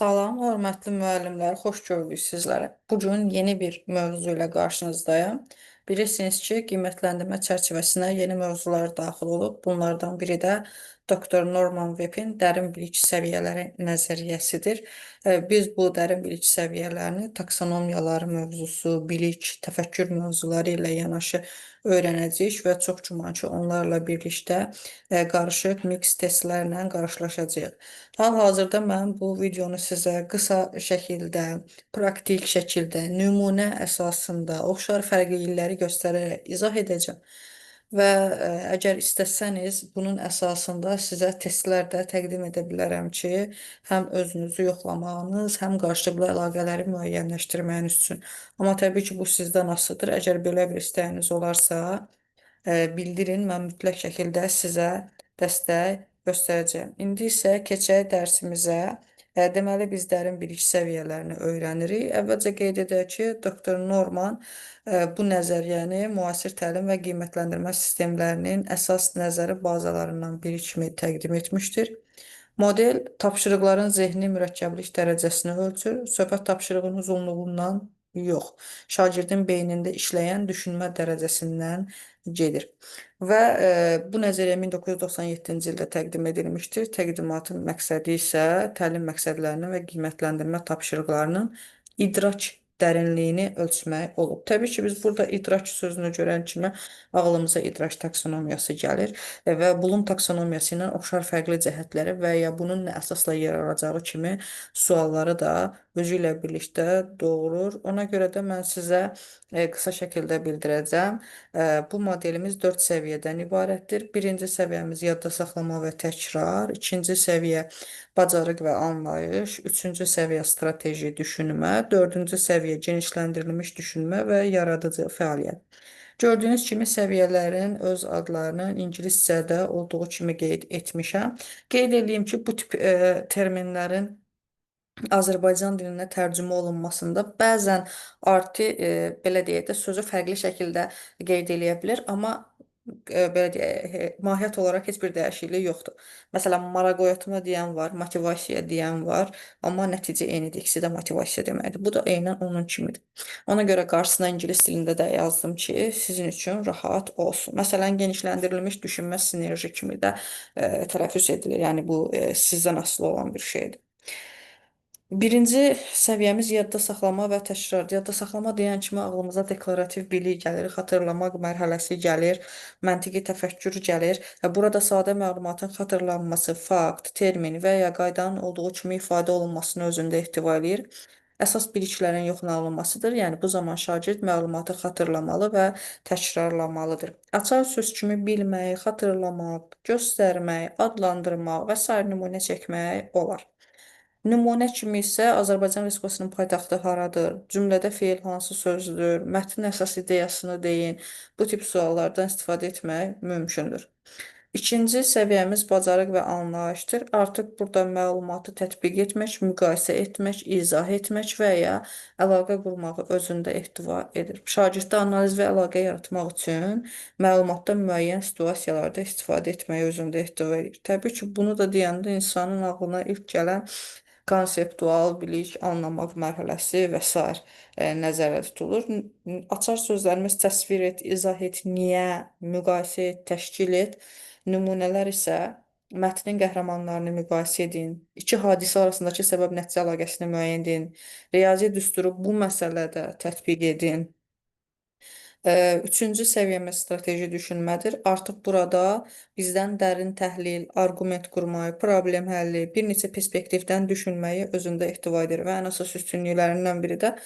Salam, hörmətli müəllimlər, xoş gördük sizləri. Bu gün yeni bir mövzu ilə qarşınızdayım. Bilirsiniz ki, qiymətləndirmə çərçivəsinə yeni mövzular daxil olub. Bunlardan biri də Dr. Norman Webb'in dərin bilik səviyyələri nəzəriyyəsidir. Biz bu dərin bilik səviyyələrini taksonomiyalar mövzusu, bilik, təfəkkür mövzuları ilə yanaşı öyrənəcəyik və çox güman ki, onlarla birlikdə qarışıq mix testlərlə qarşılaşacağıq. Hal-hazırda mən bu videonu sizə qısa şəkildə, praktik şəkildə, nümunə əsasında oxşar fərqlilikləri göstərərək izah edəcəm. Və əgər istəsəniz, bunun əsasında sizə testlər də təqdim edə bilərəm ki, həm özünüzü yoxlamağınız, həm qarşılıqlı əlaqələri müəyyənləşdirməyiniz üçün. Amma təbii ki, bu sizdən asılıdır. Əgər belə bir istəyiniz olarsa, bildirin, mən mütləq şəkildə sizə dəstək göstərəcəyəm. İndi isə keçək dərsimizə. Deməli, biz dərin bilik səviyyələrini öyrənirik. Əvvəlcə qeyd edək ki, Dr. Norman bu nəzəriyyəni müasir təlim və qiymətləndirmə sistemlərinin əsas nəzəri bazalarından biri kimi təqdim etmişdir. Model tapşırıqların zehni mürəkkəblik dərəcəsini ölçür, söhbət tapşırığın uzunluğundan yox, şagirdin beynində işləyən düşünmə dərəcəsindən gedir. Və bu nəzəriyyə 1997-ci ildə təqdim edilmişdir. Təqdimatın məqsədi isə təlim məqsədlərinin və qiymətləndirmə tapşırıqlarının idrak dərinliyini ölçmək olub. Təbii ki, biz burada idrak sözünü görən kimi ağlımıza idrak taksonomiyası gəlir və Blum taksonomiyası ilə oxşar fərqli cəhətləri və ya bunun nə əsasla yer alacağı kimi sualları da özü ilə birlikdə doğurur. Ona görə də mən sizə qısa şəkildə bildirəcəm. Bu modelimiz 4 səviyyədən ibarətdir. Birinci səviyyəmiz yadda saxlama və təkrar, ikinci səviyyə bacarıq və anlayış, üçüncü səviyyə strateji düşünmə, dördüncü səviyyə genişləndirilmiş düşünmə və yaradıcı fəaliyyət. Gördüyünüz kimi səviyyələrin öz adlarını ingiliscədə olduğu kimi qeyd etmişəm. Qeyd edeyim ki, bu tip terminlərin Azərbaycan dilinə tərcümə olunmasında bəzən artı belə deyək də sözü fərqli şəkildə qeyd eləyə bilər, amma belə deyək, mahiyyət olaraq heç bir dəyişiklik yoxdur. Məsələn, maraq oyatma deyən var, motivasiya deyən var, amma nəticə eynidir. İkisi də motivasiya deməkdir. Bu da eynən onun kimidir. Ona görə qarşısına ingilis dilində də yazdım ki, sizin üçün rahat olsun. Məsələn, genişləndirilmiş düşünmə sinerji kimi də tələffüz edilir. Yəni bu sizdən asılı olan bir şeydir. Birinci səviyyəmiz yadda saxlama və təkrar. Yadda saxlama deyən kimi ağlımıza deklarativ bilik gəlir, xatırlamaq mərhələsi gəlir, məntiqi təfəkkür gəlir. Və burada sadə məlumatın xatırlanması, fakt, termin və ya qaydanın olduğu kimi ifadə olunmasını özündə ehtiva eləyir. Əsas biliklərin yoxlanılmasıdır. Yəni bu zaman şagird məlumatı xatırlamalı və təkrarlamalıdır. Açar söz kimi bilmək, xatırlamaq, göstərmək, adlandırmaq və sair nümunə çəkmək olar. Nümunə kimi isə Azərbaycan Respublikasının paytaxtı haradır? Cümlədə feil hansı sözdür? Mətnin əsas ideyasını deyin. Bu tip suallardan istifadə etmək mümkündür. İkinci səviyyəmiz bacarıq və anlayışdır. Artıq burada məlumatı tətbiq etmək, müqayisə etmək, izah etmək və ya əlaqə qurmağı özündə ehtiva edir. Şagirddə analiz və əlaqə yaratmaq üçün məlumatdan müəyyən situasiyalarda istifadə etməyi özündə ehtiva edir. Təbii ki, bunu da deyəndə insanın ağlına ilk gələn konseptual bilik, anlamaq mərhələsi və sair nəzərdə tutulur. Açar sözlərimiz təsvir et, izah et, niyə, müqayisə et, təşkil et. Nümunələr isə mətnin qəhrəmanlarını müqayisə edin, iki hadisə arasındakı səbəb-nəticə əlaqəsini müəyyən edin, riyazi düsturu bu məsələdə tətbiq edin. Üçüncü səviyyəmiz strateji düşünmədir. Artıq burada bizdən dərin təhlil, arqument qurmayı, problem həlli, bir neçə perspektivdən düşünməyi özündə ehtiva edir və ən əsas üstünlüklərindən biri də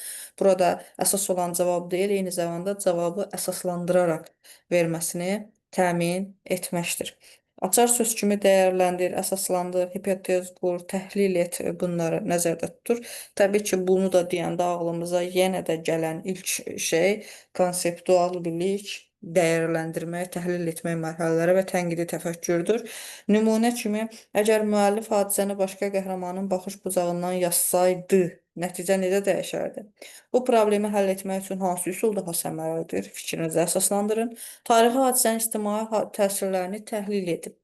burada əsas olan cavab deyil, eyni zamanda cavabı əsaslandıraraq verməsini təmin etməkdir. Açar söz kimi dəyərləndir, əsaslandır, hipotez qur, təhlil et, bunları nəzərdə tutur. Təbii ki, bunu da deyəndə ağlımıza yenə də gələn ilk şey konseptual bilik, dəyərləndirmək, təhlil etmək mərhələləri və tənqidi təfəkkürdür. Nümunə kimi, əgər müəllif hadisəni başqa qəhrəmanın baxış bucağından yazsaydı, nəticə necə dəyişərdi? Bu problemi həll etmək üçün hansı üsul daha səmərəlidir? Fikrinizi əsaslandırın. Tarixi hadisənin ictimai təsirlərini təhlil edin.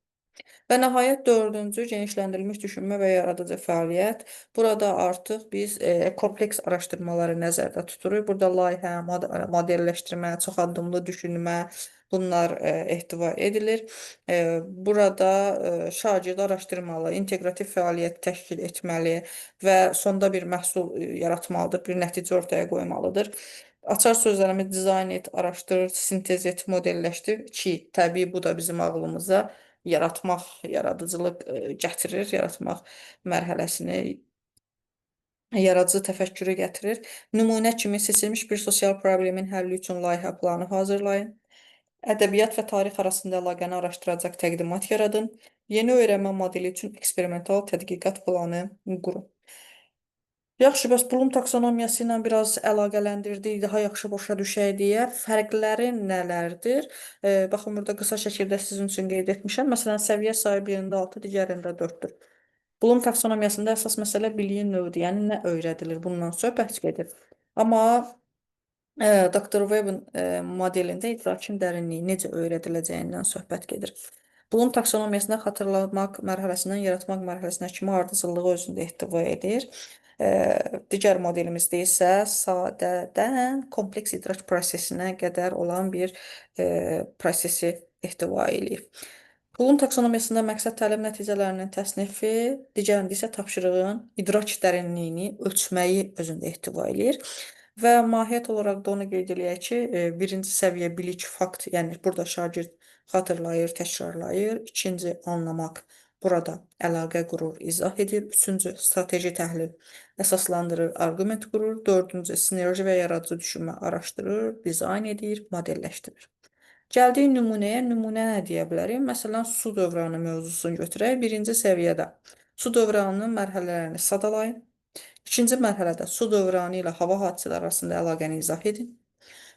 Və nəhayət dördüncü genişləndirilmiş düşünmə və yaradıcı fəaliyyət. Burada artıq biz kompleks araşdırmaları nəzərdə tuturuq. Burada layihə, modelləşdirmə, çox addımlı düşünmə, bunlar ehtiva edilir. Burada şagird araşdırmalı, inteqrativ fəaliyyət təşkil etməli və sonda bir məhsul yaratmalıdır, bir nəticə ortaya qoymalıdır. Açar sözlərimiz dizayn et, araşdır, sintez et, modelləşdir ki, təbii bu da bizim ağlımıza yaratmaq, yaradıcılıq gətirir, yaratmaq mərhələsini, yaradıcı təfəkkürü gətirir. Nümunə kimi seçilmiş bir sosial problemin həlli üçün layihə planı hazırlayın. Ədəbiyyat və tarix arasında əlaqəni araşdıracaq təqdimat yaradın. Yeni öyrənmə modeli üçün eksperimental tədqiqat planı qurun. Yaxşı, bəs Blum taksonomiyası ilə biraz əlaqələndirdik, daha yaxşı başa düşək deyə. Fərqləri nələrdir? Baxın, burada qısa şəkildə sizin üçün qeyd etmişəm. Məsələn, səviyyə sayı birində 6, digərində 4-dür. Blum taksonomiyasında əsas məsələ biliyin növüdür, yəni nə öyrədilir, bundan söhbət gedir. Amma Dr. Webb'in modelində idrakın dərinliyi necə öyrədiləcəyindən söhbət gedir. Blum taksonomiyasında xatırlamaq mərhələsindən yaratmaq mərhələsinə kimi ardıcıllığı özündə ehtiva edir. Digər modelimizdə isə sadədən kompleks idrak prosesinə qədər olan bir prosesi ehtiva eləyir. Blum taksonomiyasında məqsəd təlim nəticələrinin təsnifi, digərində isə tapşırığın idrak dərinliyini ölçməyi özündə ehtiva eləyir. Və mahiyyət olaraq da onu qeyd eləyək ki, birinci səviyyə bilik, fakt, yəni burada şagird xatırlayır, təkrarlayır. İkinci anlamaq, burada əlaqə qurur, izah edir. Üçüncü strateji təhlil, əsaslandırır, arqument qurur. Dördüncü sinerji və yaradıcı düşünmə araşdırır, dizayn edir, modelləşdirir. Gəldik nümunəyə. Nümunə nə deyə bilərik? Məsələn, su dövranı mövzusunu götürək. Birinci səviyyədə su dövranının mərhələlərini sadalayın. İkinci mərhələdə su dövranı ilə hava hadisələri arasında əlaqəni izah edin.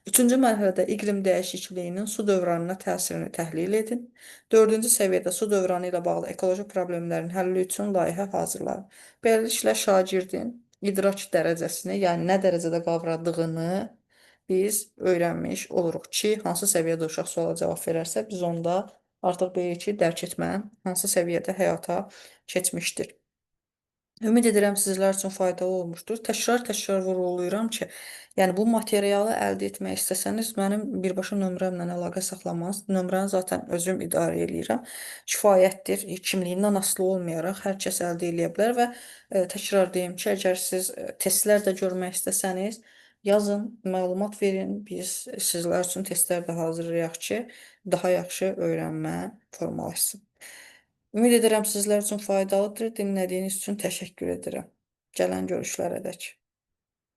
Üçüncü mərhələdə iqlim dəyişikliyinin su dövranına təsirini təhlil edin. Dördüncü səviyyədə su dövranı ilə bağlı ekoloji problemlərin həlli üçün layihə hazırlayın. Beləliklə şagirdin idrak dərəcəsini, yəni nə dərəcədə qavradığını biz öyrənmiş oluruq ki, hansı səviyyədə uşaq suala cavab verərsə, biz onda artıq bilirik ki, dərk etmə hansı səviyyədə həyata keçmişdir. Ümid edirəm sizlər üçün faydalı olmuşdur. Təkrar-təkrar vurğulayıram ki, yəni bu materialı əldə etmək istəsəniz, mənim birbaşa nömrəmlə əlaqə saxlamanız, nömrəni zaten özüm idarə eləyirəm, kifayətdir. Kimliyindən asılı olmayaraq hər kəs əldə eləyə bilər və təkrar deyim ki, əgər siz testlər də görmək istəsəniz, yazın, məlumat verin, biz sizlər üçün testlər də hazırlayaq ki, daha yaxşı öyrənmə formalaşsın. Ümid edirəm sizlər üçün faydalıdır. Dinlədiyiniz üçün təşəkkür edirəm. Gələn görüşlərə dək.